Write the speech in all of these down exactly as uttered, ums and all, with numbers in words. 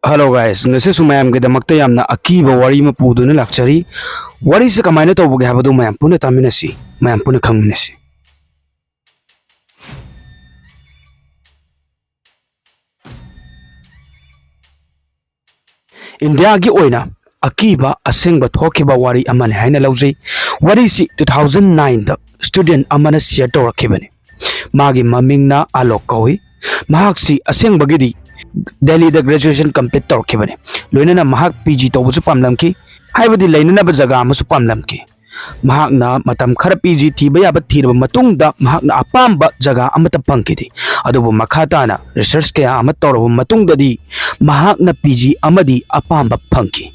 Hello guys, ꯉꯁꯤꯁꯨ ꯃꯌꯥꯝꯒꯤꯗꯃꯛꯇ ꯌꯥꯝꯅ ꯑꯀꯤꯕ ꯋꯥꯔꯤ ꯑꯃ ꯄꯨꯗꯨꯅ ꯂꯥꯛꯆꯔꯤ꯫ ꯋꯥꯔꯤꯁꯦ ꯀꯃꯥꯏꯅ ꯇꯧꯕꯒꯦ ꯍꯥꯏꯕꯗꯨ ꯃꯌꯥꯝ ꯄꯨꯟꯅ ꯇꯥꯃꯤꯟꯅꯁꯤ, ꯃꯌꯥꯝ ꯄꯨꯟꯅ ꯈꯪꯃꯤꯟꯅꯁꯤ꯫ ꯏꯟꯗꯤꯌꯥꯒꯤ ꯑꯣꯏꯅ ꯑꯀꯤꯕ ꯑꯁꯦꯡꯕ ꯊꯣꯛꯈꯤꯕ ꯋꯥꯔꯤ ꯑꯃꯅꯤ ꯍꯥꯏꯅ ꯂꯧꯖꯩ꯫ ꯋꯥꯔꯤꯁꯤ two thousand nineꯗ student ꯑꯃꯅ share ꯇꯧꯔꯛꯈꯤꯕꯅꯤ꯫ ꯃꯥꯒꯤ ꯃꯃꯤꯡꯅ ꯑꯂꯣꯛ ꯀꯧꯏ꯫ ꯃꯍꯥꯛꯁꯤ ꯑꯁꯦꯡꯕꯒꯤꯗꯤ ꯗꯦꯜꯂꯤꯗ graduation complete ꯇꯧꯔꯛꯈꯤꯕꯅꯤ꯫ ꯂꯣꯏꯅꯅ ꯃꯍꯥꯛ PG ꯇꯧꯕꯁꯨ ꯄꯥꯝꯂꯝꯈꯤ, ꯍꯥꯏꯕꯗꯤ ꯂꯩꯅꯅꯕ ꯖꯒꯥ ꯑꯃꯁꯨ ꯄꯥꯝꯂꯝꯈꯤ꯫ ꯃꯍꯥꯛꯅ ꯃꯇꯝ ꯈꯔ PG ꯊꯤꯕ ꯌꯥꯕ ꯊꯤꯔꯕ ꯃꯇꯨꯡꯗ ꯃꯍꯥꯛꯅ ꯑꯄꯥꯝꯕ ꯖꯒꯥ ꯑꯃꯠꯇ ꯐꯪꯈꯤꯗꯦ꯫ ꯑꯗꯨꯕꯨ ꯃꯈꯥ ꯇꯥꯅ research ꯀꯌꯥ ꯑꯃ ꯇꯧꯔꯕ ꯃꯇꯨꯡꯗꯗꯤ ꯃꯍꯥꯛꯅ PG ꯑꯃꯗꯤ ꯑꯄꯥꯝꯕ ꯐꯪꯈꯤ꯫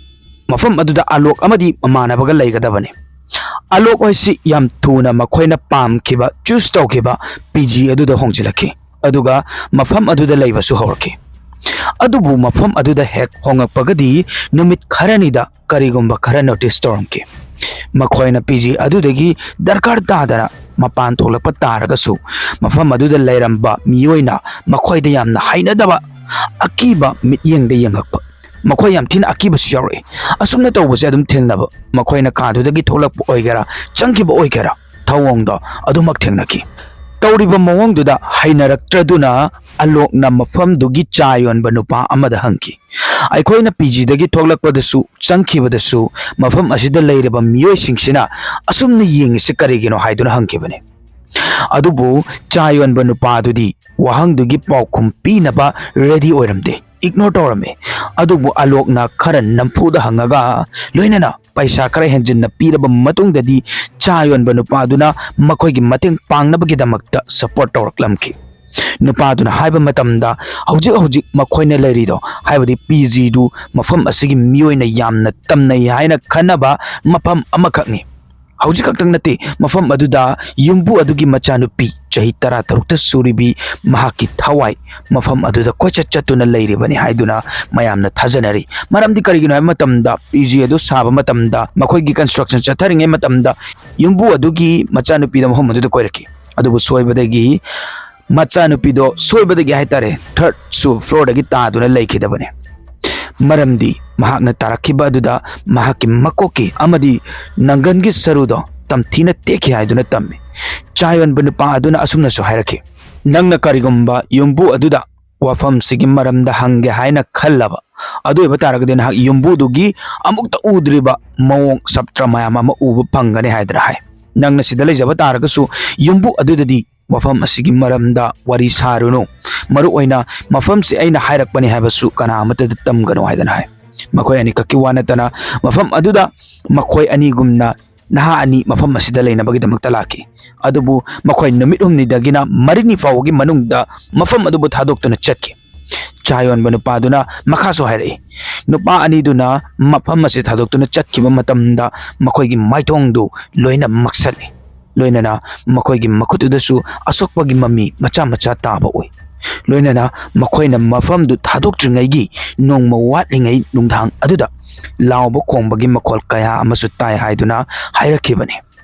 ꯃꯐꯝ ꯑꯗꯨꯗ ꯑꯂꯣꯛ ꯑꯃꯗꯤ ꯃꯃꯥꯟꯅꯕꯒ ꯂꯩꯒꯗꯕꯅꯤ꯫ ꯑꯂꯣꯛ ꯍꯣꯏꯁꯤ ꯌꯥꯝ ꯊꯨꯅ ꯃꯈꯣꯏꯅ ꯄꯥꯝꯈꯤꯕ, choose ꯇꯧꯈꯤꯕ PG ꯑꯗꯨꯗ ꯍꯣꯡꯖꯤꯜꯂꯛꯈꯤ, ꯑꯗꯨꯒ ꯃꯐꯝ ꯑꯗꯨꯗ ꯂꯩꯕꯁꯨ ꯍꯧꯔꯛꯈꯤ꯫ ꯑꯗꯨꯕꯨ ꯃꯐꯝ ꯑꯗꯨꯗ ꯍꯦꯛ ꯍꯣꯡꯂꯛꯄꯒꯗꯤ ꯅꯨꯃꯤꯠ ꯈꯔꯅꯤꯗ ꯀꯔꯤꯒꯨꯝꯕ ꯈꯔ notice ꯇꯧꯔꯝꯈꯤ꯫ ꯃꯈꯣꯏꯅ PG ꯑꯗꯨꯗꯒꯤ ꯗꯔꯀꯥꯔ ꯇꯥꯗꯅ ꯃꯄꯥꯟ ꯊꯣꯛꯂꯛꯄ ꯇꯥꯔꯒꯁꯨ, ꯃꯐꯝ ꯑꯗꯨꯗ ꯂꯩꯔꯝꯕ ꯃꯤꯑꯣꯏꯅ ꯃꯈꯣꯏꯗ ꯌꯥꯝꯅ ꯍꯩꯅꯗꯕ, ꯑꯀꯤꯕ ꯃꯤꯠꯌꯦꯡꯗ ꯌꯦꯡꯉꯛꯄ, ꯃꯈꯣꯏ ꯌꯥꯝ ꯊꯤꯅ ꯑꯀꯤꯕꯁꯨ ꯌꯥꯎꯔꯛꯏ꯫ ꯑꯁꯨꯝꯅ ꯇꯧꯕꯁꯦ ꯑꯗꯨꯝ ꯊꯦꯡꯅꯕ, ꯃꯈꯣꯏꯅ ꯀꯥꯗꯨꯗꯒꯤ ꯊꯣꯛꯂꯛꯄ ꯑꯣꯏꯒꯦꯔꯥ, ꯆꯪꯈꯤꯕ ꯑꯣꯏꯒꯦꯔꯥ, ꯊꯧꯑꯣꯡꯗꯣ ꯑꯗꯨꯃꯛ ꯊꯦꯡꯅꯈꯤ꯫ ꯇꯧꯔꯤꯕ ꯃꯑꯣꯡꯗꯨꯗ ꯍꯩꯅꯔꯛꯇ꯭ꯔꯗꯨꯅ ꯑꯂꯣꯛꯅ ꯃꯐꯝꯗꯨꯒꯤ ꯆꯥ ꯌꯣꯟꯕ ꯅꯨꯄꯥ ꯑꯃꯗ ꯍꯪꯈꯤ꯫ "ꯑꯩꯈꯣꯏꯅ PGꯗꯒꯤ ꯊꯣꯛꯂꯛꯄꯗꯁꯨ, ꯆꯪꯈꯤꯕꯗꯁꯨ ꯃꯐꯝ ꯑꯁꯤꯗ ꯂꯩꯔꯤꯕ ꯃꯤꯑꯣꯏꯁꯤꯡꯁꯤꯅ ꯑꯁꯨꯝꯅ ꯌꯦꯡꯉꯤꯁꯤ ꯀꯔꯤꯒꯤꯅꯣ?" ꯍꯥꯏꯗꯨꯅ ꯍꯪꯈꯤꯕꯅꯤ꯫ ꯑꯗꯨꯕꯨ ꯆꯥ ꯌꯣꯟꯕ ꯅꯨꯄꯥꯗꯨꯗꯤ ꯋꯥꯍꯪꯗꯨꯒꯤ ꯄꯥꯎꯈꯨꯝ ꯄꯤꯅꯕ ready ꯑꯣꯏꯔꯝꯗꯦ, ignore ꯇꯧꯔꯝꯃꯤ꯫ ꯑꯗꯨꯕꯨ ꯑꯂꯣꯛꯅ ꯈꯔ ꯅꯝꯐꯨꯗ ꯍꯪꯉꯒ, ꯂꯣꯏꯅꯅ ꯄꯩꯁꯥ ꯈꯔ ꯍꯦꯟꯖꯤꯟꯅ ꯄꯤꯔꯕ ꯃꯇꯨꯡꯗꯗꯤ, ꯆꯥ ꯌꯣꯟꯕ ꯅꯨꯄꯥꯗꯨꯅ ꯃꯈꯣꯏꯒꯤ ꯃꯇꯦꯡ ꯄꯥꯡꯅꯕꯒꯤꯗꯃꯛꯇ support ꯇꯧꯔꯛꯂꯝꯈꯤ꯫ ꯅꯨꯄꯥꯗꯨꯅ ꯍꯥꯏꯕ ꯃꯇꯝꯗ, ꯍꯧꯖꯤꯛ ꯍꯧꯖꯤꯛ ꯃꯈꯣꯏꯅ ꯂꯩꯔꯤꯗꯣ, ꯍꯥꯏꯕꯗꯤ PGꯗꯨ, ꯃꯐꯝ ꯑꯁꯤꯒꯤ ꯃꯤꯑꯣꯏꯅ ꯌꯥꯝꯅ ꯇꯝꯅꯩ ꯍꯥꯏꯅ ꯈꯟꯅꯕ ꯃꯐꯝ ꯑꯃꯈꯛꯅꯤ꯫ ꯍꯧꯖꯤꯛ ꯈꯛꯇꯪ ꯅꯠꯇꯦ, ꯃꯐꯝ ꯑꯗꯨꯗ ꯌꯨꯝꯕꯨ ꯑꯗꯨꯒꯤ ꯃꯆꯥꯅꯨꯄꯤ ꯆꯍꯤ ꯇꯔꯥꯇꯔꯨꯛꯇ ꯁꯨꯔꯤꯕꯤ ꯃꯍꯥꯛꯀꯤ ꯊꯋꯥꯏ ꯃꯐꯝ ꯑꯗꯨꯗ ꯀꯣꯏꯆꯠ ꯆꯠꯇꯨꯅ ꯂꯩꯔꯤꯕꯅꯤ ꯍꯥꯏꯗꯨꯅ ꯃꯌꯥꯝꯅ ꯊꯥꯖꯅꯔꯤ꯫ ꯃꯔꯝꯗꯤ ꯀꯔꯤꯒꯤꯅꯣ ꯍꯥꯏꯕ ꯃꯇꯝꯗ, PG ꯑꯗꯨ ꯁꯥꯕ ꯃꯇꯝꯗ, ꯃꯈꯣꯏꯒꯤ construction ꯆꯠꯊꯔꯤꯉꯩ ꯃꯇꯝꯗ, ꯌꯨꯝꯕꯨ ꯑꯗꯨꯒꯤ ꯃꯆꯥꯅꯨꯄꯤꯗ ꯃꯐꯝ ꯑꯗꯨꯗ ꯀꯣꯏꯔꯛꯈꯤ꯫ ꯑꯗꯨꯕꯨ ꯁꯣꯏꯕꯗꯒꯤ, ꯃꯆꯥꯅꯨꯄꯤꯗꯣ ꯁꯣꯏꯕꯗꯒꯤ ꯍꯥꯏꯇꯥꯔꯦ, third floorꯗꯒꯤ ꯇꯥꯗꯨꯅ ꯂꯩꯈꯤꯗꯕꯅꯤ꯫ ꯃꯔꯝꯗꯤ ꯃꯍꯥꯛꯅ ꯇꯥꯔꯛꯈꯤꯕ ꯑꯗꯨꯗ ꯃꯍꯥꯛꯀꯤ ꯃꯀꯣꯛꯀꯤ ꯑꯃꯗꯤ ꯅꯪꯒꯟꯒꯤ ꯁꯔꯨꯗꯣ ꯇꯝꯊꯤꯅ ꯇꯦꯛꯈꯤ ꯍꯥꯏꯗꯨꯅ ꯇꯝꯃꯤ꯫ ꯆꯥ ꯌꯣꯟꯕ ꯅꯨꯄꯥ ꯑꯗꯨꯅ ꯑꯁꯨꯝꯅꯁꯨ ꯍꯥꯏꯔꯛꯈꯤ, "ꯅꯪꯅ ꯀꯔꯤꯒꯨꯝꯕ ꯌꯨꯝꯕꯨ ꯑꯗꯨꯗ ꯋꯥꯐꯝꯁꯤꯒꯤ ꯃꯔꯝꯗ ꯍꯪꯒꯦ ꯍꯥꯏꯅ ꯈꯜꯂꯕ, ꯑꯗꯨ ꯑꯣꯏꯕ ꯇꯥꯔꯒꯗꯤ ꯅꯍꯥꯛ ꯌꯨꯝꯕꯨꯗꯨꯒꯤ ꯑꯃꯨꯛꯇ ꯎꯗ꯭ꯔꯤꯕ ꯃꯑꯣꯡ ꯁꯞꯇ꯭ꯔ ꯃꯌꯥꯝ ꯑꯃ ꯎꯕ ꯐꯪꯒꯅꯤ" ꯍꯥꯏꯗꯅ ꯍꯥꯏ꯫ "ꯅꯪꯅ ꯁꯤꯗ ꯂꯩꯖꯕ ꯇꯥꯔꯒꯁꯨ ꯌꯨꯝꯕꯨ ꯑꯗꯨꯗꯗꯤ ꯃꯐꯝ ꯑꯁꯤꯒꯤ ꯃꯔꯝꯗ ꯋꯥꯔꯤ ꯁꯥꯔꯨꯅꯨ꯫ ꯃꯔꯨ ꯑꯣꯏꯅ ꯃꯐꯝꯁꯤ ꯑꯩꯅ ꯍꯥꯏꯔꯛꯄꯅꯤ ꯍꯥꯏꯕꯁꯨ ꯀꯅꯥ ꯑꯃꯠꯇꯗ ꯇꯝꯒꯅꯨ" ꯍꯥꯏꯗꯅ ꯍꯥꯏ꯫ ꯃꯈꯣꯏ ꯑꯅꯤꯈꯛꯀꯤ ꯋꯥ ꯅꯠꯇꯅ ꯃꯐꯝ ꯑꯗꯨꯗ ꯃꯈꯣꯏ ꯑꯅꯤꯒꯨꯝꯅ ꯅꯍꯥ ꯑꯅꯤ ꯃꯐꯝ ꯑꯁꯤꯗ ꯂꯩꯅꯕꯒꯤꯗꯃꯛꯇ ꯂꯥꯛꯈꯤ꯫ ꯑꯗꯨꯕꯨ ꯃꯈꯣꯏ ꯅꯨꯃꯤꯠ ꯍꯨꯝꯅꯤꯗꯒꯤꯅ ꯃꯔꯤꯅꯤ ꯐꯥꯎꯕꯒꯤ ꯃꯅꯨꯡꯗ ꯃꯐꯝ ꯑꯗꯨꯕꯨ ꯊꯥꯗꯣꯛꯇꯨꯅ ꯆꯠꯈꯤ꯫ ꯆꯥ ꯌꯣꯟꯕ ꯅꯨꯄꯥꯗꯨꯅ ꯃꯈꯥꯁꯨ ꯍꯥꯏꯔꯛꯏ, ꯅꯨꯄꯥ ꯑꯅꯤꯗꯨꯅ ꯃꯐꯝ ꯑꯁꯤ ꯊꯥꯗꯣꯛꯇꯨꯅ ꯆꯠꯈꯤꯕ ꯃꯇꯝꯗ ꯃꯈꯣꯏꯒꯤ ꯃꯥꯏꯊꯣꯡꯗꯨ ꯂꯣꯏꯅ ꯃꯛꯁꯜꯂꯤ꯫ ꯂꯣꯏꯅꯅ ꯃꯈꯣꯏꯒꯤ ꯃꯈꯨꯠꯇꯨꯗꯁꯨ ꯑꯁꯣꯛꯄꯒꯤ ꯃꯃꯤ ꯃꯆꯥ ꯃꯆꯥ ꯇꯥꯕ ꯎꯏ꯫ ꯂꯣꯏꯅꯅ ꯃꯈꯣꯏꯅ ꯃꯐꯝꯗꯨ ꯊꯥꯗꯣꯛꯇ꯭ꯔꯤꯉꯩꯒꯤ ꯅꯣꯡꯃ ꯋꯥꯠꯂꯤꯉꯩ ꯅꯨꯡꯗꯥꯡ ꯑꯗꯨꯗ ꯂꯥꯎꯕ ꯈꯣꯡꯕꯒꯤ ꯃꯈꯣꯜ ꯀꯌꯥ ꯑꯃꯁꯨ ꯇꯥꯏ ꯍꯥꯏꯗꯨꯅ ꯍꯥꯏꯔꯛꯈꯤꯕꯅꯤ꯫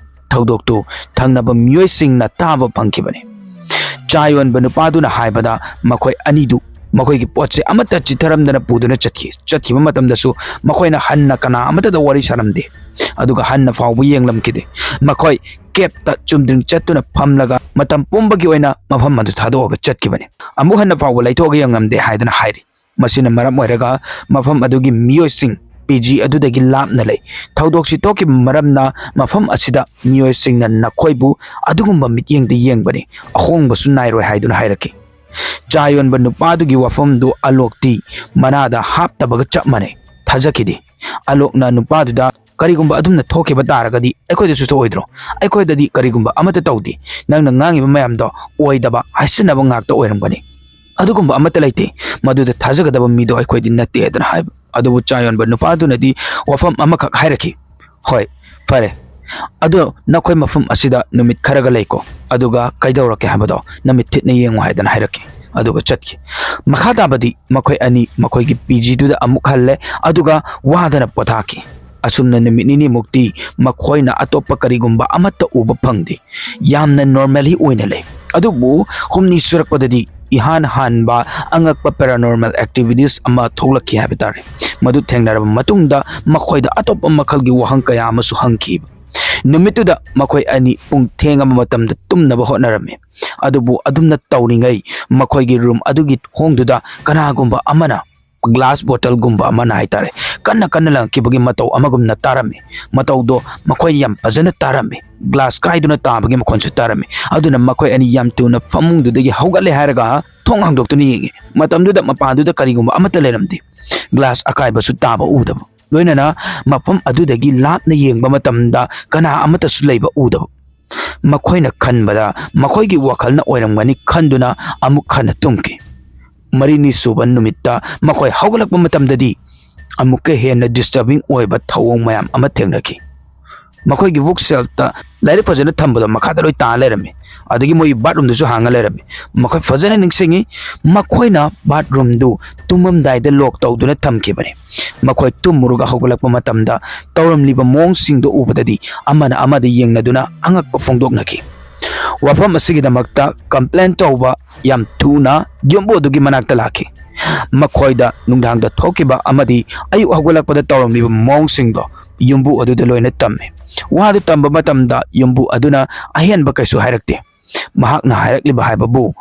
ꯊꯧꯗꯣꯛꯇꯨ ꯊꯪꯅꯕ ꯃꯤꯑꯣꯏꯁꯤꯡꯅ ꯇꯥꯕ ꯐꯪꯈꯤꯕꯅꯤ꯫ ꯆꯥ ꯌꯣꯟꯕ ꯅꯨꯄꯥꯗꯨꯅ ꯍꯥꯏꯕꯗ ꯃꯈꯣꯏ ꯑꯅꯤꯗꯨ ꯃꯈꯣꯏꯒꯤ ꯄꯣꯠꯁꯦ ꯑꯃꯠꯇ ꯆꯤꯠꯊꯔꯝꯗꯅ ꯄꯨꯗꯨꯅ ꯆꯠꯈꯤ꯫ ꯆꯠꯈꯤꯕ ꯃꯇꯝꯗꯁꯨ ꯃꯈꯣꯏꯅ ꯍꯟꯅ ꯀꯅꯥ ꯑꯃꯠꯇꯗ ꯋꯥꯔꯤ ꯁꯥꯔꯝꯗꯦ꯫ ꯑꯗꯨꯒ ꯍꯟꯅ ꯐꯥꯎꯕ ꯌꯦꯡꯂꯝꯈꯤꯗꯦ꯫ ꯃꯈꯣꯏ ꯀꯦꯞꯇ ꯆꯨꯝꯗ꯭ꯔꯤꯡ ꯆꯠꯇꯨꯅ ꯐꯝꯂꯒ ꯃꯇꯝ ꯄꯨꯝꯕꯒꯤ ꯑꯣꯏꯅ ꯃꯐꯝ ꯑꯗꯨ ꯊꯥꯗꯣꯛꯑꯒ ꯆꯠꯈꯤꯕꯅꯤ꯫ ꯑꯃꯨꯛ ꯍꯟꯅ ꯐꯥꯎꯕ ꯂꯩꯊꯣꯛꯑꯒ ꯌꯦꯡꯉꯝꯗꯦ ꯍꯥꯏꯗꯨꯅ ꯍꯥꯏꯔꯤ꯫ ꯃꯁꯤꯅ ꯃꯔꯝ ꯑꯣꯏꯔꯒ ꯃꯐꯝ ꯑꯗꯨꯒꯤ ꯃꯤꯑꯣꯏꯁꯤꯡ ꯄꯤ ꯖꯤ ꯑꯗꯨꯗꯒꯤ ꯂꯥꯞꯅ ꯂꯩ꯫ ꯊꯧꯗꯣꯛꯁꯤ ꯊꯣꯛꯈꯤꯕ ꯃꯔꯝꯅ ꯃꯐꯝ ꯑꯁꯤꯗ ꯃꯤꯑꯣꯏꯁꯤꯡꯅ ꯅꯈꯣꯏꯕꯨ ꯑꯗꯨꯒꯨꯝꯕ ꯃꯤꯠꯌꯦꯡꯗ ꯌꯦꯡꯕꯅꯤ, ꯑꯍꯣꯡꯕꯁꯨ ꯅꯥꯏꯔꯣꯏ ꯍꯥꯏꯗꯨꯅ ꯍꯥꯏꯔꯛꯈꯤ꯫ ꯆꯥ ꯌꯣꯟꯕ ꯅꯨꯄꯥꯗꯨꯒꯤ ꯋꯥꯐꯝꯗꯨ ꯑꯂꯣꯛꯇꯤ ꯃꯅꯥꯗ ꯍꯥꯞꯇꯕꯒ ꯆꯞ ꯃꯥꯟꯅꯩ꯫ ꯊꯥꯖꯈꯤꯗꯦ꯫ ꯑꯂꯣꯛꯅ ꯅꯨꯄꯥꯗꯨꯗ, "ꯀꯔꯤꯒꯨꯝꯕ ꯑꯗꯨꯝꯅ ꯊꯣꯛꯈꯤꯕ ꯇꯥꯔꯒꯗꯤ ꯑꯩꯈꯣꯏꯗꯁꯨ ꯊꯣꯛꯑꯣꯏꯗ꯭ꯔꯣ? ꯑꯩꯈꯣꯏꯗꯗꯤ ꯀꯔꯤꯒꯨꯝꯕ ꯑꯃꯠꯇ ꯇꯧꯗꯦ꯫ ꯅꯪꯅ ꯉꯥꯡꯉꯤꯕ ꯃꯌꯥꯝꯗꯣ ꯑꯣꯏꯗꯕ ꯍꯥꯏꯁꯤꯟꯅꯕ ꯉꯥꯛꯇ ꯑꯣꯏꯔꯝꯒꯅꯤ꯫ ꯑꯗꯨꯒꯨꯝꯕ ꯑꯃꯠꯇ ꯂꯩꯇꯦ꯫ ꯃꯗꯨꯗ ꯊꯥꯖꯒꯗꯕ ꯃꯤꯗꯣ ꯑꯩꯈꯣꯏꯗꯤ ꯅꯠꯇꯦ" ꯍꯥꯏꯗꯅ ꯍꯥꯏꯕ꯫ ꯑꯗꯨꯕꯨ ꯆꯥ ꯌꯣꯟꯕ ꯅꯨꯄꯥꯗꯨꯅꯗꯤ ꯋꯥꯐꯝ ꯑꯃꯈꯛ ꯍꯥꯏꯔꯛꯈꯤ, "ꯍꯣꯏ, ꯐꯔꯦ꯫ ꯑꯗꯣ ꯅꯈꯣꯏ ꯃꯐꯝ ꯑꯁꯤꯗ ꯅꯨꯃꯤꯠ ꯈꯔꯒ ꯂꯩꯀꯣ, ꯑꯗꯨꯒ ꯀꯩꯗꯧꯔꯛꯀꯦ ꯍꯥꯏꯕꯗꯣ ꯅꯃꯤꯠ ꯊꯤꯠꯅ ꯌꯦꯡꯉꯨ" ꯍꯥꯏꯗꯅ ꯍꯥꯏꯔꯛꯈꯤ꯫ ꯑꯗꯨꯒ ꯆꯠꯈꯤ꯫ ꯃꯈꯥ ꯇꯥꯕꯗꯤ ꯃꯈꯣꯏ ꯑꯅꯤ ꯃꯈꯣꯏꯒꯤ ꯄꯤ ꯖꯤꯗꯨꯗ ꯑꯃꯨꯛ ꯍꯜꯂꯦ, ꯑꯗꯨꯒ ꯋꯥꯗꯅ ꯄꯣꯊꯥꯈꯤ꯫ ꯑꯁꯨꯝꯅ ꯅꯨꯃꯤꯠ ꯅꯤꯅꯤꯃꯨꯛꯇꯤ ꯃꯈꯣꯏꯅ ꯑꯇꯣꯞꯄ ꯀꯔꯤꯒꯨꯝꯕ ꯑꯃꯠꯇ ꯎꯕ ꯐꯪꯗꯦ꯫ ꯌꯥꯝꯅ normally ꯑꯣꯏꯅ ꯂꯩ꯫ ꯑꯗꯨꯕꯨ ꯍꯨꯝꯅꯤ ꯁꯨꯔꯛꯄꯗꯗꯤ ꯏꯍꯥꯟ ꯍꯥꯟꯕ ꯑꯉꯛꯄ paranormal activities ꯑꯃ ꯊꯣꯛꯂꯛꯈꯤ ꯍꯥꯏꯕ ꯇꯥꯔꯦ꯫ ꯃꯗꯨ ꯊꯦꯡꯅꯔꯕ ꯃꯇꯨꯡꯗ ꯃꯈꯣꯏꯗ ꯑꯇꯣꯞꯄ ꯃꯈꯜꯒꯤ ꯋꯥꯍꯪ ꯀꯌꯥ ꯑꯃꯁꯨ ꯍꯪꯈꯤꯕ꯫ ꯅꯨꯃꯤꯠꯇꯨꯗ ꯃꯈꯣꯏ ꯑꯅꯤ ꯄꯨꯡ ꯊꯦꯡꯉꯕ ꯃꯇꯝꯗ ꯇꯨꯝꯅꯕ ꯍꯣꯠꯅꯔꯝꯃꯤ꯫ ꯑꯗꯨꯕꯨ ꯑꯗꯨꯝꯅ ꯇꯧꯔꯤꯉꯩ ꯃꯈꯣꯏꯒꯤ ꯔꯨꯝ ꯑꯗꯨꯒꯤ ꯊꯣꯡꯗꯨꯗ ꯀꯅꯥꯒꯨꯝꯕ ꯑꯃꯅ ꯒ꯭ꯂꯥꯁ ꯕꯣꯇꯜꯒꯨꯝꯕ ꯑꯃꯅ ꯍꯥꯏꯇꯥꯔꯦ, ꯀꯟꯅ ꯀꯟꯅ ꯂꯪꯉꯛꯈꯤꯕꯒꯤ ꯃꯇꯧ ꯑꯃꯒꯨꯝꯅ ꯇꯥꯔꯝꯃꯤ꯫ ꯃꯇꯧꯗꯣ ꯃꯈꯣꯏ ꯌꯥꯝ ꯐꯖꯅ ꯇꯥꯔꯝꯃꯤ꯫ ꯒ꯭ꯂꯥꯁ ꯀꯥꯏꯗꯨꯅ ꯇꯥꯕꯒꯤ ꯃꯈꯣꯟꯁꯨ ꯇꯥꯔꯝꯃꯤ꯫ ꯑꯗꯨꯅ ꯃꯈꯣꯏ ꯑꯅꯤ ꯌꯥꯝ ꯊꯨꯅ ꯐꯃꯨꯡꯗꯨꯗꯒꯤ ꯍꯧꯒꯠꯂꯦ ꯍꯥꯏꯔꯒ ꯊꯣꯡ ꯍꯥꯡꯗꯣꯛꯇꯨꯅ ꯌꯦꯡꯉꯤ꯫ ꯃꯇꯝꯗꯨꯗ ꯃꯄꯥꯟꯗꯨꯗ ꯀꯔꯤꯒꯨꯝꯕ ꯑꯃꯠꯇ ꯂꯩꯔꯝꯗꯦ꯫ ꯒ꯭ꯂꯥꯁ ꯑꯀꯥꯏꯕꯁꯨ ꯇꯥꯕ ꯎꯗꯕ꯫ ꯂꯣꯏꯅꯅ ꯃꯐꯝ ꯑꯗꯨꯗꯒꯤ ꯂꯥꯞꯅ ꯌꯦꯡꯕ ꯃꯇꯝꯗ ꯀꯅꯥ ꯑꯃꯠꯇꯁꯨ ꯂꯩꯕ ꯎꯗꯕ꯫ ꯃꯈꯣꯏꯅ ꯈꯟꯕꯗ ꯃꯈꯣꯏꯒꯤ ꯋꯥꯈꯜꯅ ꯑꯣꯏꯔꯝꯒꯅꯤ ꯈꯟꯗꯨꯅ ꯑꯃꯨꯛ ꯍꯟꯅ ꯇꯨꯝꯈꯤ꯫ ꯃꯔꯤꯅꯤ ꯁꯨꯕ ꯅꯨꯃꯤꯠꯇ ꯃꯈꯣꯏ ꯍꯧꯒꯠꯂꯛꯄ ꯃꯇꯝꯗꯗꯤ ꯑꯃꯨꯛꯀ ꯍꯦꯟꯅ disturbing ꯑꯣꯏꯕ ꯊꯧꯑꯣꯡ ꯃꯌꯥꯝ ꯑꯃ ꯊꯦꯡꯅꯈꯤ꯫ ꯃꯈꯣꯏꯒꯤ book shelfꯇ ꯂꯥꯏꯔꯤꯛ ꯐꯖꯅ ꯊꯝꯕꯗꯣ ꯃꯈꯥꯗ ꯂꯣꯏ ꯇꯥ ꯂꯩꯔꯝꯃꯤ꯫ ꯑꯗꯒꯤ ꯃꯣꯏꯒꯤ bathroomꯗꯨꯁꯨ ꯍꯥꯡꯉ ꯂꯩꯔꯝꯃꯤ꯫ ꯃꯈꯣꯏ ꯐꯖꯅ ꯅꯤꯡꯁꯤꯡꯉꯤ, ꯃꯈꯣꯏꯅ bathroomꯗꯨ ꯇꯨꯝꯃꯝꯗꯥꯏꯗ lock ꯇꯧꯗꯨꯅ ꯊꯝꯈꯤꯕꯅꯤ꯫ ꯃꯈꯣꯏ ꯇꯨꯝꯃꯨꯔꯒ ꯍꯧꯒꯠꯂꯛꯄ ꯃꯇꯝꯗ ꯇꯧꯔꯝꯂꯤꯕ ꯃꯑꯣꯡꯁꯤꯡꯗꯨ ꯎꯕꯗꯗꯤ ꯑꯃꯅ ꯑꯃꯗ ꯌꯦꯡꯅꯗꯨꯅ ꯑꯉꯛꯄ ꯐꯣꯡꯗꯣꯛꯅꯈꯤ꯫ ꯋꯥꯐꯝ ꯑꯁꯤꯒꯤꯗꯃꯛꯇ complain ꯇꯧꯕ ꯌꯥꯝ ꯊꯨꯅ ꯌꯨꯝꯕꯨ ꯑꯗꯨꯒꯤ ꯃꯅꯥꯛꯇ ꯂꯥꯛꯈꯤ꯫ ꯃꯈꯣꯏꯗ ꯅꯨꯡꯗꯥꯡꯗ ꯊꯣꯛꯈꯤꯕ ꯑꯃꯗꯤ ꯑꯌꯨꯛ ꯍꯧꯒꯠꯂꯛꯄꯗ ꯇꯧꯔꯝꯂꯤꯕ ꯃꯑꯣꯡꯁꯤꯡꯗꯣ ꯌꯨꯝꯕꯨ ꯑꯗꯨꯗ ꯂꯣꯏꯅ ꯇꯝꯃꯤ꯫ ꯋꯥꯗꯨ ꯇꯝꯕ ꯃꯇꯝꯗ ꯌꯨꯝꯕꯨ ꯑꯗꯨꯅ ꯑꯍꯦꯟꯕ ꯀꯩꯁꯨ ꯍꯥꯏꯔꯛꯇꯦ꯫ ꯃꯍꯥꯛꯅ ꯍꯥꯏꯔꯛꯂꯤꯕ ꯍꯥꯏꯕꯕꯨ,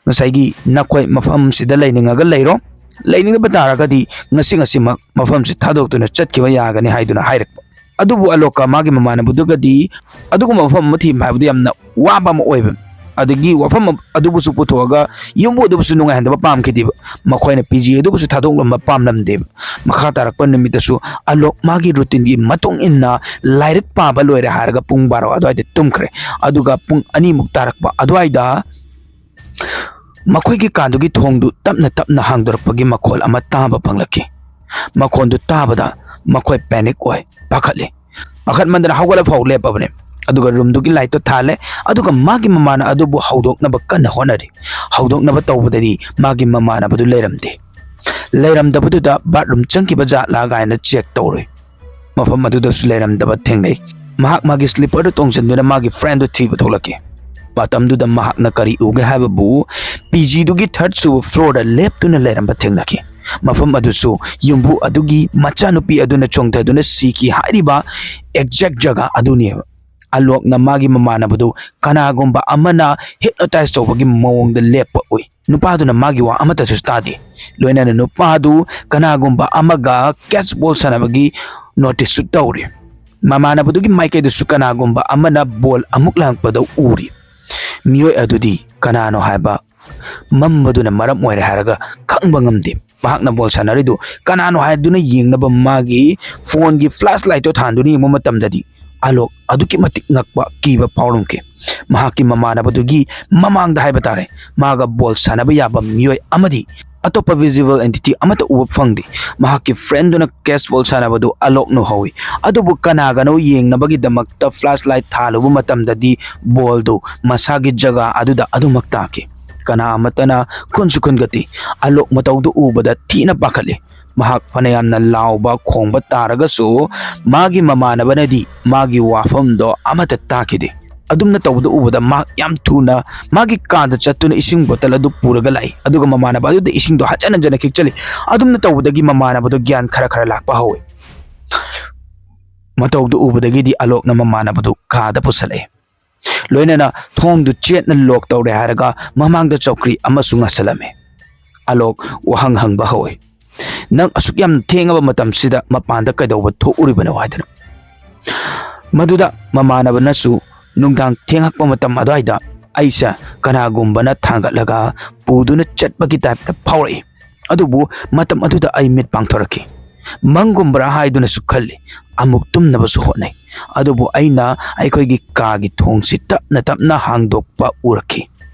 "ꯉꯁꯥꯏꯒꯤ ꯅꯈꯣꯏ ꯃꯐꯝꯁꯤꯗ ꯂꯩꯅꯤꯡꯉꯒ ꯂꯩꯔꯣ, ꯂꯩꯅꯤꯡꯗꯕ ꯇꯥꯔꯒꯗꯤ ꯉꯁꯤ ꯉꯁꯤꯃꯛ ꯃꯐꯝꯁꯤ ꯊꯥꯗꯣꯛꯇꯨꯅ ꯆꯠꯈꯤꯕ ꯌꯥꯒꯅꯤ" ꯍꯥꯏꯗꯨꯅ ꯍꯥꯏꯔꯛꯄ꯫ ꯑꯗꯨꯕꯨ ꯑꯂꯣꯀ ꯃꯥꯒꯤ ꯃꯃꯥꯟꯅꯕꯗꯨꯒꯗꯤ ꯑꯗꯨꯒꯨꯝꯕ ꯃꯐꯝ ꯑꯃ ꯊꯤꯕ ꯍꯥꯏꯕꯗꯨ ꯌꯥꯝꯅ ꯋꯥꯕ ꯑꯃ ꯑꯣꯏꯕ, ꯑꯗꯒꯤ ꯋꯥꯐꯝ ꯑꯗꯨꯕꯨꯁꯨ ꯄꯨꯊꯣꯛꯑꯒ ꯌꯨꯝꯕꯨ ꯑꯗꯨꯕꯨꯁꯨ ꯅꯨꯡꯉꯥꯏꯍꯟꯗꯕ ꯄꯥꯝꯈꯤꯗꯦꯕ꯫ ꯃꯈꯣꯏꯅ ꯄꯤ ꯖꯤ ꯑꯗꯨꯕꯨꯁꯨ ꯊꯥꯗꯣꯛꯂꯝꯕ ꯄꯥꯝꯂꯝꯗꯦꯕ꯫ ꯃꯈꯥ ꯇꯥꯔꯛꯄ ꯅꯨꯃꯤꯠꯇꯁꯨ ꯑꯂꯣꯛ ꯃꯥꯒꯤ routineꯒꯤ ꯃꯇꯨꯡ ꯏꯟꯅ ꯂꯥꯏꯔꯤꯛ ꯄꯥꯕ ꯂꯣꯏꯔꯦ ꯍꯥꯏꯔꯒ ꯄꯨꯡ ꯕꯥꯔꯣ ꯑꯗꯨꯋꯥꯏꯗ ꯇꯨꯝꯈ꯭ꯔꯦ꯫ ꯑꯗꯨꯒ ꯄꯨꯡ ꯑꯅꯤꯃꯨꯛ ꯇꯥꯔꯛꯄ ꯑꯗꯨꯋꯥꯏꯗ ꯃꯈꯣꯏꯒꯤ ꯀꯥꯗꯨꯒꯤ ꯊꯣꯡꯗꯨ ꯇꯞꯅ ꯇꯞꯅ ꯍꯥꯡꯗꯣꯔꯛꯄꯒꯤ ꯃꯈꯣꯜ ꯑꯃ ꯇꯥꯕ ꯐꯪꯂꯛꯈꯤ꯫ ꯃꯈꯣꯟꯗꯨ ꯇꯥꯕꯗ ꯃꯈꯣꯏ panic ꯑꯣꯏ, ꯄꯥꯈꯠꯂꯤ꯫ ꯄꯥꯈꯠꯃꯟꯗꯅ ꯍꯧꯒꯠꯂ ꯐꯥꯎ ꯂꯦꯞꯄꯕꯅꯦ꯫ ꯑꯗꯨꯒ roomꯗꯨꯒꯤ lightꯇꯣ ꯊꯥꯜꯂꯦ꯫ ꯑꯗꯨꯒ ꯃꯥꯒꯤ ꯃꯃꯥꯟꯅꯕ ꯑꯗꯨꯕꯨ ꯍꯧꯗꯣꯛꯅꯕ ꯀꯟꯅ ꯍꯣꯠꯅꯔꯤ꯫ ꯍꯧꯗꯣꯛꯅꯕ ꯇꯧꯕꯗꯗꯤ ꯃꯥꯒꯤ ꯃꯃꯥꯟꯅꯕꯗꯨ ꯂꯩꯔꯝꯗꯦ꯫ ꯂꯩꯔꯝꯗꯕꯗꯨꯗ bathroom ꯆꯪꯈꯤꯕ ꯖꯥꯠꯂꯥ ꯀꯥꯏꯅ check ꯇꯧꯔꯨꯏ꯫ ꯃꯐꯝ ꯑꯗꯨꯗꯁꯨ ꯂꯩꯔꯝꯗꯕ ꯊꯦꯡꯅꯩ꯫ ꯃꯍꯥꯛ ꯃꯥꯒꯤ slipperꯗꯨ ꯇꯣꯡꯁꯤꯟꯗꯨꯅ ꯃꯥꯒꯤ friendꯗꯨ ꯊꯤꯕ ꯊꯣꯛꯂꯛꯈꯤ꯫ ꯃꯇꯝꯗꯨꯗ ꯃꯍꯥꯛꯅ ꯀꯔꯤ ꯎꯒꯦ ꯍꯥꯏꯕꯕꯨ, ꯄꯤ ꯖꯤꯗꯨꯒꯤ ꯊꯥꯔꯠ ꯁꯨꯕ ꯐ꯭ꯂꯣꯔꯗ ꯂꯦꯞꯇꯨꯅ ꯂꯩꯔꯝꯕ ꯊꯦꯡꯅꯈꯤ꯫ ꯃꯐꯝ ꯑꯗꯨꯁꯨ ꯌꯨꯝꯕꯨ ꯑꯗꯨꯒꯤ ꯃꯆꯥꯅꯨꯄꯤ ꯑꯗꯨꯅ ꯆꯣꯡꯊꯗꯨꯅ ꯁꯤꯈꯤ ꯍꯥꯏꯔꯤꯕ ꯑꯦꯛꯖꯦꯛ ꯖꯒꯥ ꯑꯗꯨꯅꯦꯕ꯫ ꯑꯂꯣꯛꯅ ꯃꯥꯒꯤ ꯃꯃꯥꯟꯅꯕꯗꯨ ꯀꯅꯥꯒꯨꯝꯕ ꯑꯃꯅ ꯍꯤꯞꯅꯣꯇꯥꯏꯁ ꯇꯧꯕꯒꯤ ꯃꯑꯣꯡꯗ ꯂꯦꯞꯄ ꯎꯏ꯫ ꯅꯨꯄꯥꯗꯨꯅ ꯃꯥꯒꯤ ꯋꯥ ꯑꯃꯠꯇꯁꯨ ꯇꯥꯗꯦ꯫ ꯂꯣꯏꯅꯅ ꯅꯨꯄꯥꯗꯨ ꯀꯅꯥꯒꯨꯝꯕ ꯑꯃꯒ ꯀꯦꯠꯆ ꯕꯣꯜ ꯁꯥꯟꯅꯕꯒꯤ ꯅꯣꯇꯤꯁꯁꯨ ꯇꯧꯔꯤ꯫ ꯃꯃꯥꯟꯅꯕꯗꯨꯒꯤ ꯃꯥꯏꯀꯩꯗꯁꯨ ꯀꯅꯥꯒꯨꯝꯕ ꯑꯃꯅ ꯕꯣꯜ ꯑꯃꯨꯛ ꯂꯪꯉꯛꯄꯗ ꯎꯔꯤ꯫ ꯃꯤꯑꯣꯏ ꯑꯗꯨꯗꯤ ꯀꯅꯥꯅꯣ ꯍꯥꯏꯕ ꯃꯝꯕꯗꯨꯅ ꯃꯔꯝ ꯑꯣꯏꯔꯦ ꯍꯥꯏꯔꯒ ꯈꯪꯕ ꯉꯝꯗꯦ꯫ ꯃꯍꯥꯛꯅ ꯕꯣꯜ ꯁꯥꯟꯅꯔꯤꯗꯨ ꯀꯅꯥꯅꯣ ꯍꯥꯏꯗꯨꯅ ꯌꯦꯡꯅꯕ ꯃꯥꯒꯤ ꯐꯣꯟꯒꯤ ꯐ꯭ꯂꯥꯁ ꯂꯥꯏꯠꯇꯣ ꯊꯥꯟꯗꯨꯅ ꯌꯦꯡꯕ ꯃꯇꯝꯗꯗꯤ ꯑꯂꯣꯛ ꯑꯗꯨꯛꯀꯤ ꯃꯇꯤꯛ ꯉꯛꯄ, ꯀꯤꯕ ꯐꯥꯎꯔꯝꯈꯤ꯫ ꯃꯍꯥꯛꯀꯤ ꯃꯃꯥꯟꯅꯕꯗꯨꯒꯤ ꯃꯃꯥꯡꯗ ꯍꯥꯏꯕ ꯇꯥꯔꯦ, ꯃꯥꯒ ꯕꯣꯜ ꯁꯥꯟꯅꯕ ꯌꯥꯕ ꯃꯤꯑꯣꯏ ꯑꯃꯗꯤ ꯑꯇꯣꯞꯄ ꯚꯤꯖꯤꯕꯜ ꯑꯦꯟꯇꯤꯇꯤ ꯑꯃꯠꯇ ꯎꯕ ꯐꯪꯗꯦ꯫ ꯃꯍꯥꯛꯀꯤ ꯐ꯭ꯔꯦꯟꯗꯨꯅ ꯀꯦꯠꯆ ꯕꯣꯜ ꯁꯥꯟꯅꯕꯗꯨ ꯑꯂꯣꯛꯅ ꯎꯍꯧꯏ, ꯑꯗꯨꯕꯨ ꯀꯅꯥꯒꯅꯣ ꯌꯦꯡꯅꯕꯒꯤꯗꯃꯛꯇ ꯐ꯭ꯂꯥꯁ ꯂꯥꯏꯠ ꯊꯥꯜꯂꯨꯕ ꯃꯇꯝꯗꯗꯤ ꯕꯣꯜꯗꯨ ꯃꯁꯥꯒꯤ ꯖꯒꯥ ꯑꯗꯨꯗ ꯑꯗꯨꯃꯛ ꯇꯥꯈꯤ꯫ ꯀꯅꯥ ꯑꯃꯠꯇꯅ ꯈꯨꯟꯁꯨ ꯈꯨꯟꯒꯠꯇꯦ꯫ ꯑꯂꯣꯛ ꯃꯇꯧꯗꯨ ꯎꯕꯗ ꯊꯤꯅ ꯄꯥꯈꯠꯂꯤ꯫ ꯃꯍꯥꯛ ꯐꯅꯌꯥꯝꯅ ꯂꯥꯎꯕ ꯈꯣꯡꯕ ꯇꯥꯔꯒꯁꯨ ꯃꯥꯒꯤ ꯃꯃꯥꯟꯅꯕꯅꯗꯤ ꯃꯥꯒꯤ ꯋꯥꯐꯝꯗꯣ ꯑꯃꯠꯇ ꯇꯥꯈꯤꯗꯦ꯫ ꯑꯗꯨꯝꯅ ꯇꯧꯕꯗ ꯎꯕꯗ ꯃꯍꯥꯛ ꯌꯥꯝ ꯊꯨꯅ ꯃꯥꯒꯤ ꯀꯥꯗ ꯆꯠꯇꯨꯅ ꯏꯁꯤꯡ ꯕꯣꯇꯜ ꯑꯗꯨ ꯄꯨꯔꯒ ꯂꯥꯛꯏ, ꯑꯗꯨꯒ ꯃꯃꯥꯟꯅꯕ ꯑꯗꯨꯗ ꯏꯁꯤꯡꯗꯣ ꯍꯟꯖꯟ ꯍꯟꯖꯟꯅ ꯈꯤꯛꯆꯜꯂꯤ꯫ ꯑꯗꯨꯝꯅ ꯇꯧꯕꯗꯒꯤ ꯃꯃꯥꯟꯅꯕꯗꯣ ꯒ꯭ꯌꯥꯟ ꯈꯔ ꯈꯔ ꯂꯥꯛꯄ ꯍꯧꯏ꯫ ꯃꯇꯧꯗꯨ ꯎꯕꯗꯒꯤꯗꯤ ꯑꯂꯣꯛꯅ ꯃꯃꯥꯟꯅꯕꯗꯨ ꯀꯥꯗ ꯄꯨꯁꯜꯂꯛꯏ꯫ ꯂꯣꯏꯅꯅ ꯊꯣꯡꯗꯨ ꯆꯦꯠꯅ ꯂꯣꯛ ꯇꯧꯔꯦ ꯍꯥꯏꯔꯒ ꯃꯃꯥꯡꯗ ꯆꯧꯀ꯭ꯔꯤ ꯑꯃꯁꯨ ꯉꯥꯁꯜꯂꯝꯃꯤ꯫ ꯑꯂꯣꯛ ꯋꯥꯍꯪ ꯍꯪꯕ ꯍꯧꯏ, "ꯅꯪ ꯑꯁꯨꯛ ꯌꯥꯝ ꯊꯦꯡꯉꯕ ꯃꯇꯝꯁꯤꯗ ꯃꯄꯥꯟꯗ ꯀꯩꯗꯧꯕ ꯊꯣꯛꯎꯔꯤꯕꯅꯣ?" ꯍꯥꯏꯗꯅ꯫ ꯃꯗꯨꯗ ꯃꯃꯥꯟꯅꯕꯅꯁꯨ, "ꯅꯨꯡꯗꯥꯡ ꯊꯦꯡꯉꯛꯄ ꯃꯇꯝ ꯑꯗꯨꯋꯥꯏꯗ ꯑꯩꯁꯦ ꯀꯅꯥꯒꯨꯝꯕꯅ ꯊꯥꯡꯒꯠꯂꯒ ꯄꯨꯗꯨꯅ ꯆꯠꯄꯒꯤ ꯇꯥꯏꯞꯇ ꯐꯥꯎꯔꯛꯏ꯫ ꯑꯗꯨꯕꯨ ꯃꯇꯝ ꯑꯗꯨꯗ ꯑꯩ ꯃꯤꯠ ꯄꯥꯡꯊꯣꯔꯛꯈꯤ꯫ ꯃꯪꯒꯨꯝꯕ꯭ꯔꯥ ꯍꯥꯏꯗꯨꯅꯁꯨ ꯈꯜꯂꯤ꯫ ꯑꯃꯨꯛ ꯇꯨꯝꯅꯕꯁꯨ ꯍꯣꯠꯅꯩ꯫ ꯑꯗꯨꯕꯨ ꯑꯩꯅ ꯑꯩꯈꯣꯏꯒꯤ ꯀꯥꯒꯤ ꯊꯣꯡꯁꯤ ꯇꯞꯅ ꯇꯞꯅ ꯍꯥꯡꯗꯣꯛꯄ ꯎꯔꯛꯈꯤ꯫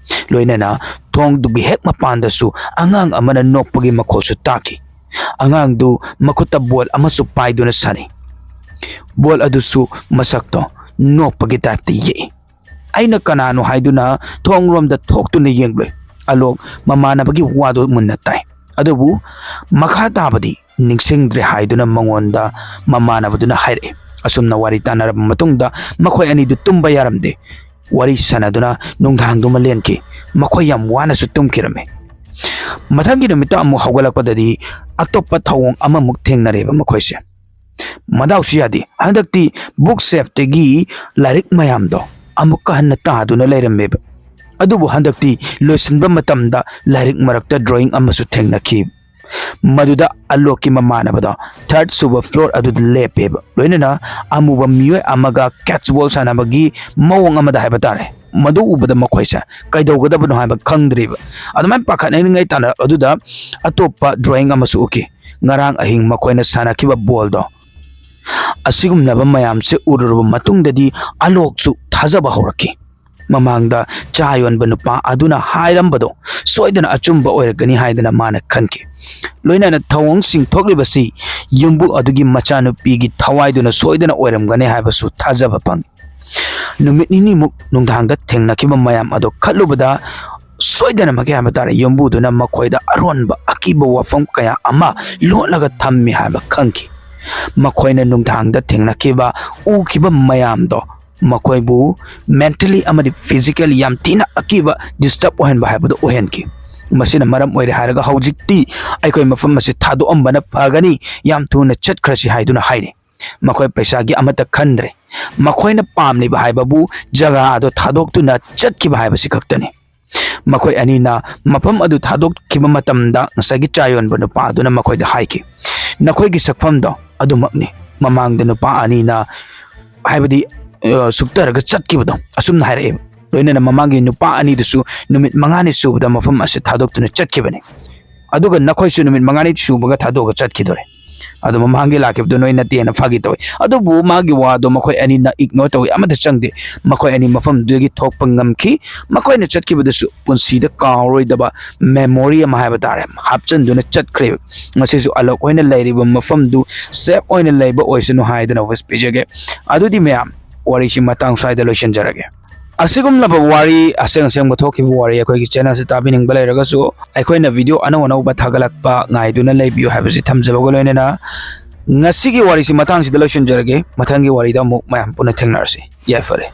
ꯂꯣꯏꯅꯅ ꯊꯣꯡꯗꯨꯒꯤ ꯍꯦꯛ ꯃꯄꯥꯟꯗꯁꯨ ꯑꯉꯥꯡ ꯑꯃꯅ ꯅꯣꯛꯄꯒꯤ ꯃꯈꯣꯜꯁꯨ ꯇꯥꯈꯤ꯫ ꯑꯉꯥꯡꯗꯨ ꯃꯈꯨꯠꯇ ꯕꯣꯜ ꯑꯃꯁꯨ ꯄꯥꯏꯗꯨꯅ ꯁꯥꯟꯅꯩ꯫ ꯕꯣꯜ ꯑꯗꯨꯁꯨ ꯃꯁꯛꯇꯣ ꯅꯣꯛꯄꯒꯤ ꯇꯥꯏꯞꯇ ꯌꯦꯛꯏ꯫ ꯑꯩꯅ ꯀꯅꯥꯅꯣ ꯍꯥꯏꯗꯨꯅ ꯊꯣꯡꯔꯣꯝꯗ ꯊꯣꯛꯇꯨꯅ ꯌꯦꯡꯂꯨꯏ꯫ ꯑꯂꯣꯛ ꯃꯃꯥꯟꯅꯕꯒꯤ ꯋꯥꯗꯨ ꯃꯨꯟꯅ ꯇꯥꯏ꯫ ꯑꯗꯨꯕꯨ ꯃꯈꯥ ꯇꯥꯕꯗꯤ ꯅꯤꯡꯁꯤꯡꯗ꯭ꯔꯦ ꯍꯥꯏꯗꯨꯅ ꯃꯉꯣꯟꯗ ꯃꯃꯥꯟꯅꯕꯗꯨꯅ ꯍꯥꯏꯔꯛꯏ꯫ ꯑꯁꯨꯝꯅ ꯋꯥꯔꯤ ꯇꯥꯟꯅꯔꯕ ꯃꯇꯨꯡꯗ ꯃꯈꯣꯏ ꯑꯅꯤꯗꯨ ꯇꯨꯝꯕ ꯌꯥꯔꯝꯗꯦ꯫ ꯋꯥꯔꯤ ꯁꯥꯟꯅꯗꯨꯅ ꯅꯨꯡꯗꯥꯡꯗꯨꯃ ꯂꯦꯟꯈꯤ꯫ ꯃꯈꯣꯏ ꯌꯥꯝ ꯋꯥꯅꯁꯨ ꯇꯨꯝꯈꯤꯔꯝꯃꯤ꯫ ꯃꯊꯪꯒꯤ ꯅꯨꯃꯤꯠꯇ ꯑꯃꯨꯛ ꯍꯧꯒꯠꯂꯛꯄꯗꯗꯤ ꯑꯇꯣꯞꯄ ꯊꯧꯑꯣꯡ ꯑꯃꯃꯨꯛ ꯊꯦꯡꯅꯔꯦꯕ ꯃꯈꯣꯏꯁꯦ꯫ ꯃꯗꯥꯎꯁꯨ ꯌꯥꯗꯦ, ꯍꯟꯗꯛꯇꯤ ꯕꯨꯛ ꯁꯦꯜꯐꯇꯒꯤ ꯂꯥꯏꯔꯤꯛ ꯃꯌꯥꯝꯗꯣ ꯑꯃꯨꯛꯀ ꯍꯟꯅ ꯇꯥꯗꯨꯅ ꯂꯩꯔꯝꯃꯦꯕ꯫ ꯑꯗꯨꯕꯨ ꯍꯟꯗꯛꯇꯤ ꯂꯣꯏꯁꯤꯟꯕ ꯃꯇꯝꯗ ꯂꯥꯏꯔꯤꯛ ꯃꯔꯛꯇ ꯗ꯭ꯔꯣꯌꯤꯡ ꯑꯃꯁꯨ ꯊꯦꯡꯅꯈꯤ꯫ ꯃꯗꯨꯗ ꯑꯂꯣꯛꯀꯤ ꯃꯃꯥꯟꯅꯕꯗꯣ ꯊꯥꯔꯠ ꯁꯨꯕ ꯐ꯭ꯂꯣꯔ ꯑꯗꯨꯗ ꯂꯦꯞꯄꯦꯕ, ꯂꯣꯏꯅꯅ ꯑꯃꯨꯕ ꯃꯤꯑꯣꯏ ꯑꯃꯒ ꯀꯦꯠꯁꯕꯣꯜ ꯁꯥꯟꯅꯕꯒꯤ ꯃꯑꯣꯡ ꯑꯃꯗ ꯍꯥꯏꯕ ꯇꯥꯔꯦ꯫ ꯃꯗꯨ ꯎꯕꯗ ꯃꯈꯣꯏꯁꯦ ꯀꯩꯗꯧꯒꯗꯕꯅꯣ ꯍꯥꯏꯕ ꯈꯪꯗ꯭ꯔꯤꯕ꯫ ꯑꯗꯨꯃꯥꯏꯅ ꯄꯥꯈꯠꯅꯔꯤꯉꯩ ꯇꯥꯟꯅ ꯑꯗꯨꯗ ꯑꯇꯣꯞꯄ ꯗ꯭ꯔꯣꯌꯤꯡ ꯑꯃꯁꯨ ꯎꯈꯤ꯫ ꯉꯔꯥꯡ ꯑꯍꯤꯡ ꯃꯈꯣꯏꯅ ꯁꯥꯟꯅꯈꯤꯕ ꯕꯣꯜꯗꯣ꯫ ꯑꯁꯤꯒꯨꯝꯂꯕ ꯃꯌꯥꯝꯁꯦ ꯎꯔꯨꯔꯕ ꯃꯇꯨꯡꯗꯗꯤ ꯑꯂꯣꯛꯁꯨ ꯊꯥꯖꯕ ꯍꯧꯔꯛꯈꯤ꯫ ꯃꯃꯥꯡꯗ ꯆꯥ ꯌꯣꯟꯕ ꯅꯨꯄꯥ ꯑꯗꯨꯅ ꯍꯥꯏꯔꯝꯕꯗꯣ ꯁꯣꯏꯗꯅ ꯑꯆꯨꯝꯕ ꯑꯣꯏꯔꯒꯅꯤ ꯍꯥꯏꯗꯅ ꯃꯥꯅ ꯈꯟꯈꯤ꯫ ꯂꯣꯏꯅꯅ ꯊꯧꯑꯣꯡꯁꯤꯡ ꯊꯣꯛꯂꯤꯕꯁꯤ ꯌꯨꯝꯕꯨ ꯑꯗꯨꯒꯤ ꯃꯆꯥꯅꯨꯄꯤꯒꯤ ꯊꯋꯥꯏꯗꯨꯅ ꯁꯣꯏꯗꯅ ꯑꯣꯏꯔꯝꯒꯅꯤ ꯍꯥꯏꯕꯁꯨ ꯊꯥꯖꯕ ꯐꯪꯏ꯫ ꯅꯨꯃꯤꯠ ꯅꯤꯅꯤꯃꯨꯛ ꯅꯨꯡꯗꯥꯡꯗ ꯊꯦꯡꯅꯈꯤꯕ ꯃꯌꯥꯝ ꯑꯗꯣ ꯈꯜꯂꯨꯕꯗ ꯁꯣꯏꯗꯅꯃꯛꯀꯤ ꯍꯥꯏꯕ ꯇꯥꯔꯦ, ꯌꯨꯝꯕꯨꯗꯨꯅ ꯃꯈꯣꯏꯗ ꯑꯔꯣꯟꯕ ꯑꯀꯤꯕ ꯋꯥꯐꯝ ꯀꯌꯥ ꯑꯃ ꯂꯣꯠꯂꯒ ꯊꯝꯃꯤ ꯍꯥꯏꯕ ꯈꯪꯈꯤ꯫ ꯃꯈꯣꯏꯅ ꯅꯨꯡꯗꯥꯡꯗ ꯊꯦꯡꯅꯈꯤꯕ, ꯎꯈꯤꯕ ꯃꯌꯥꯝꯗꯣ ꯃꯈꯣꯏꯕꯨ mentally ꯑꯃꯗꯤ physically ꯌꯥꯝ ꯊꯤꯅ ꯑꯀꯤꯕ, disturb ꯑꯣꯏꯍꯟꯕ ꯍꯥꯏꯕꯗꯨ ꯑꯣꯏꯍꯟꯈꯤ꯫ ꯃꯁꯤꯅ ꯃꯔꯝ ꯑꯣꯏꯔꯦ ꯍꯥꯏꯔꯒ ꯍꯧꯖꯤꯛꯇꯤ ꯑꯩꯈꯣꯏ ꯃꯐꯝ ꯑꯁꯤ ꯊꯥꯗꯣꯛꯑꯝꯕꯅ ꯐꯒꯅꯤ, ꯌꯥꯝ ꯊꯨꯅ ꯆꯠꯈ꯭ꯔꯁꯤ ꯍꯥꯏꯗꯨꯅ ꯍꯥꯏꯔꯤ꯫ ꯃꯈꯣꯏ ꯄꯩꯁꯥꯒꯤ ꯑꯃꯠꯇ ꯈꯟꯗ꯭ꯔꯦ꯫ ꯃꯈꯣꯏꯅ ꯄꯥꯝꯂꯤꯕ ꯍꯥꯏꯕꯕꯨ ꯖꯒꯥ ꯑꯗꯨ ꯊꯥꯗꯣꯛꯇꯨꯅ ꯆꯠꯈꯤꯕ ꯍꯥꯏꯕꯁꯤ ꯈꯛꯇꯅꯤ꯫ ꯃꯈꯣꯏ ꯑꯅꯤꯅ ꯃꯐꯝ ꯑꯗꯨ ꯊꯥꯗꯣꯛꯈꯤꯕ ꯃꯇꯝꯗ ꯉꯁꯥꯏꯒꯤ ꯆꯥ ꯌꯣꯟꯕ ꯅꯨꯄꯥ ꯑꯗꯨꯅ ꯃꯈꯣꯏꯗ ꯍꯥꯏꯈꯤ, "ꯅꯈꯣꯏꯒꯤ ꯁꯛꯐꯝꯗꯣ ꯑꯗꯨꯃꯛꯅꯤ꯫ ꯃꯃꯥꯡꯗ ꯅꯨꯄꯥ ꯑꯅꯤꯅ, ꯍꯥꯏꯕꯗꯤ, ꯑ, ꯁꯨꯛꯇꯔꯒ ꯆꯠꯈꯤꯕꯗꯣ," ꯑꯁꯨꯝꯅ ꯍꯥꯏꯔꯛꯑꯦꯕ꯫ ꯂꯣꯏꯅꯅ ꯃꯃꯥꯡꯒꯤ ꯅꯨꯄꯥ ꯑꯅꯤꯗꯨꯁꯨ ꯅꯨꯃꯤꯠ ꯃꯉꯥꯅꯤ ꯁꯨꯕꯗ ꯃꯐꯝ ꯑꯁꯤ ꯊꯥꯗꯣꯛꯇꯨꯅ ꯆꯠꯈꯤꯕꯅꯤ꯫ ꯑꯗꯨꯒ ꯅꯈꯣꯏꯁꯨ ꯅꯨꯃꯤꯠ ꯃꯉꯥꯅꯤ ꯁꯨꯕꯒ ꯊꯥꯗꯣꯛꯑꯒ ꯆꯠꯈꯤꯗꯣꯔꯦ꯫ ꯑꯗꯣ ꯃꯃꯥꯡꯒꯤ ꯂꯥꯛꯈꯤꯕꯗꯣ ꯅꯣꯏ ꯅꯠꯇꯦꯅ ꯐꯥꯒꯤ ꯇꯧꯋꯤ꯫ ꯑꯗꯨꯕꯨ ꯃꯥꯒꯤ ꯋꯥꯗꯣ ꯃꯈꯣꯏ ꯑꯅꯤꯅ ignore ꯇꯧꯋꯤ, ꯑꯃꯠꯇ ꯆꯪꯗꯦ꯫ ꯃꯈꯣꯏ ꯑꯅꯤ ꯃꯐꯝꯗꯨꯗꯒꯤ ꯊꯣꯛꯄ ꯉꯝꯈꯤ꯫ ꯃꯈꯣꯏꯅ ꯆꯠꯈꯤꯕꯗꯨꯁꯨ ꯄꯨꯟꯁꯤꯗ ꯀꯥꯎꯔꯣꯏꯗꯕ memory ꯑꯃ ꯍꯥꯏꯕ ꯇꯥꯔꯦ, ꯍꯥꯞꯆꯤꯟꯗꯨꯅ ꯆꯠꯈ꯭ꯔꯦꯕ꯫ ꯉꯁꯤꯁꯨ ꯑꯂꯣꯛ ꯍꯣꯏꯅ ꯂꯩꯔꯤꯕ ꯃꯐꯝꯗꯨ safe ꯑꯣꯏꯅ ꯂꯩꯕ ꯑꯣꯏꯁꯅꯨ ꯍꯥꯏꯗꯨꯅ wish ꯄꯤꯖꯒꯦ꯫ ꯑꯗꯨꯗꯤ ꯃꯌꯥꯝ, ꯋꯥꯔꯤꯁꯤ ꯃꯇꯥꯡ ꯁ꯭ꯋꯥꯏꯗ ꯂꯣꯏꯁꯤꯟꯖꯔꯒꯦ꯫ ꯑꯁꯤꯒꯨꯝꯂꯕ ꯋꯥꯔꯤ, ꯑꯁꯦꯡ ꯑꯁꯦꯡꯕ ꯊꯣꯛꯈꯤꯕ ꯋꯥꯔꯤ ꯑꯩꯈꯣꯏꯒꯤ channel ꯁꯤ ꯇꯥꯕꯤꯅꯤꯡꯕ ꯂꯩꯔꯒꯁꯨ, ꯑꯩꯈꯣꯏꯅ video ꯑꯅꯧ ꯑꯅꯧꯕ ꯊꯥꯒꯠꯂꯛꯄ ꯉꯥꯏꯗꯨꯅ ꯂꯩꯕꯤꯌꯨ ꯍꯥꯏꯕꯁꯤ ꯊꯝꯖꯕꯒ ꯂꯣꯏꯅꯅ, ꯉꯁꯤꯒꯤ ꯋꯥꯔꯤꯁꯤ ꯃꯇꯥꯡꯁꯤꯗ ꯂꯣꯏꯁꯤꯟꯖꯔꯒꯦ꯫ ꯃꯊꯪꯒꯤ ꯋꯥꯔꯤꯗ ꯑꯃꯨꯛ ꯃꯌꯥꯝ ꯄꯨꯟꯅ ꯊꯦꯡꯅꯔꯁꯤ꯫ ꯌꯥꯏꯐꯔꯦ꯫